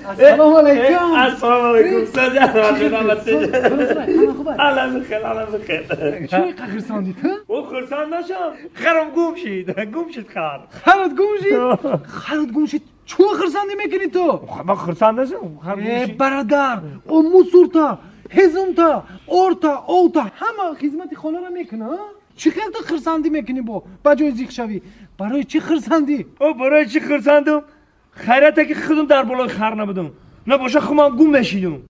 Ассалому алайкум. Ассалому алайкум. Алла бихер, алла бихер. Чӣ хурсандӣ ту? О, хурсанд нашам. Харам гум шид. Гум шид хар. Харат гум шид? Харат гум шид. Чӣ хурсандӣ мекунӣ ту? Ман хурсанд нашам. Э, бародар, о мусурта, ҳезумта, орта, овта ҳама хизмати хонаро мекуна. Чӣ хел ту хурсандӣ мекунӣ бо ба ҷои зиқ шавӣ? Барои чӣ хурсандӣ? О, барои чӣ хурсандум? Хайрате ки худум дар болои хар набудум. Набоша хумам гум мешидум.